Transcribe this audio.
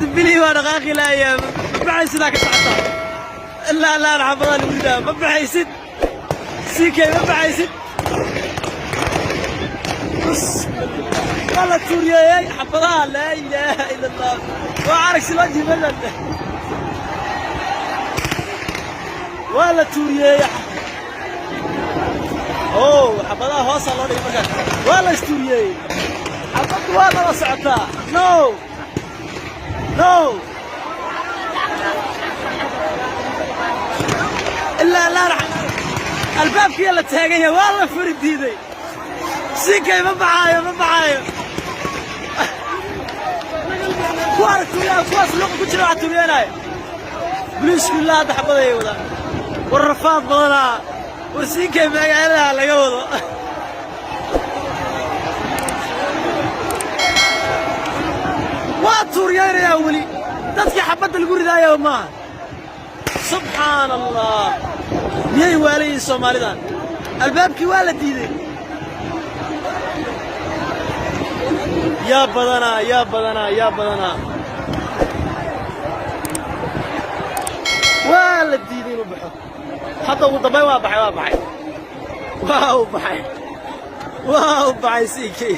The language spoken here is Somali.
Cabdibilihii waa dhaqaaqi laayaa. Ma baxaysidaa ka socota ilaa laan xabadaa lagu ridaa. Ma baxaysid CK, ma baxaysid. Waa la tuuriyeeyey xabadaha. Laa ilaaha ila Allah. Waa aragsi loo jiimadan. Waa la tuuriyeeyey. Oh, xabadaha hoosaa loo dhigay markaas. Waa la istuuriyeeyey. Xabaddu waa daba socotaa. No, no, ilaa laan albaabkiya la taagan yahay. Waa la furi diiday. Sikay ma baxaayo, ma baxaayo. Kuwa aragtuuyaa, kuwaas luqa ku jira waxaa tuuriyeenaya boliisku. Ilaa hadda xabadayay wadaan. War rafaad badanaa. War siikay magaalada laga wado. Waa tuuriyeynayaa weli dadkii xabadda lagu ridaayo maaha. Subxaan Allah, miyay waalayiin Soomaalidan? Albaabkii waa la diiday. Yaa badanaa, yaa badanaa, yaa badanaa. Waa la diiday inuu baxo. Hadda ugu dambayn waa baxay, waa baxay, waa uu baxay, waa uu baxay. Siikay.